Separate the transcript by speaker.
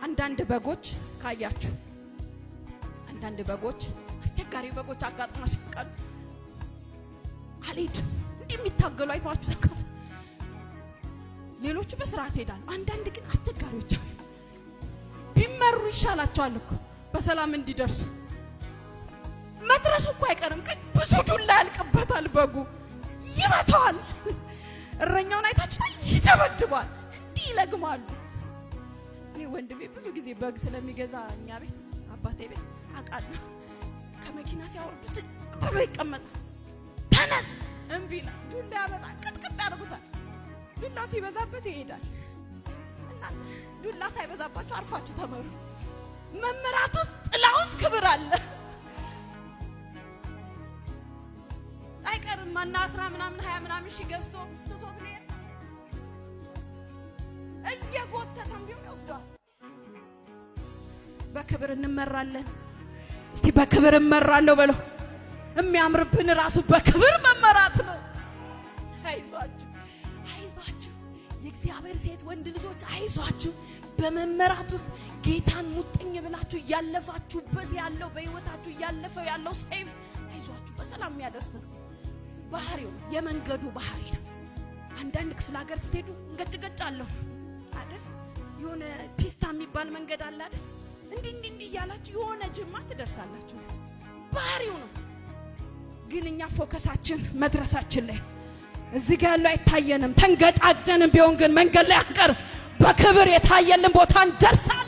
Speaker 1: አንዳንድ በጎች ካያችሁ፣ አንዳንድ በጎች፣ አስቸጋሪ በጎች አጋጥሟችሁ ያውቃሉ? አልሄድም እንዲህ የሚታገሉ አይተዋችሁ ታውቃሉ? ሌሎቹ በስርዓት ይሄዳሉ። አንዳንድ ግን አስቸጋሪዎች አሉ። ቢመሩ ይሻላቸዋል እኮ በሰላም እንዲደርሱ። መድረሱ እኮ አይቀርም፣ ግን ብዙ ዱላ ያልቅበታል። በጉ ይመታዋል። እረኛውን አይታችሁታል? ይደበድባል። እንዲህ ይለግማሉ። እኔ ወንድሜ ብዙ ጊዜ በግ ስለሚገዛ እኛ ቤት፣ አባቴ ቤት አውቃለሁ። ከመኪና ሲያወርዱት ብሎ ይቀመጣል። ተነስ፣ እምቢ ይላል። ዱላ ያመጣል፣ ቅጥቅጥ ያደርጉታል። ዱላ ሲበዛበት ይሄዳል። እናንተ ዱላ ሳይበዛባችሁ አርፋችሁ ተመሩ። መመራት ውስጥ፣ ጥላ ውስጥ ክብር አለ። አይቀርም እና 10 ምናምን 20 ምናምን ሺህ ገዝቶ ትቶት ሊሄድ እየጎተተም ቢሆን ይወስደዋል። በክብር እንመራለን። እስቲ በክብር እመራለሁ በለው። የሚያምርብን ራሱ በክብር መመራት ነው። አይዟችሁ፣ አይዟችሁ፣ የእግዚአብሔር ሴት ወንድ ልጆች አይዟችሁ። በመመራት ውስጥ ጌታን ሙጥኝ ብላችሁ እያለፋችሁበት ያለው፣ በህይወታችሁ እያለፈው ያለው ሰይፍ አይዟችሁ በሰላም የሚያደርስ ነው። ባህሪው ነው፣ የመንገዱ ባህሪ ነው። አንዳንድ ክፍለ ሀገር ስትሄዱ እንገጭገጭ አለሁ አይደል? የሆነ ፒስታ የሚባል መንገድ አለ አይደል? እንዲህ እንዲህ እንዲህ እያላችሁ የሆነ ጅማ ትደርሳላችሁ። ባህሪው ነው። ግን እኛ focus ኣችን መድረሳችን ላይ፣ እዚህ ጋር ያለው አይታየንም። ተንገጫግጨንም ቢሆን ግን መንገድ ላይ አንቀርም። በክብር የታየልን ቦታ እንደርሳለን።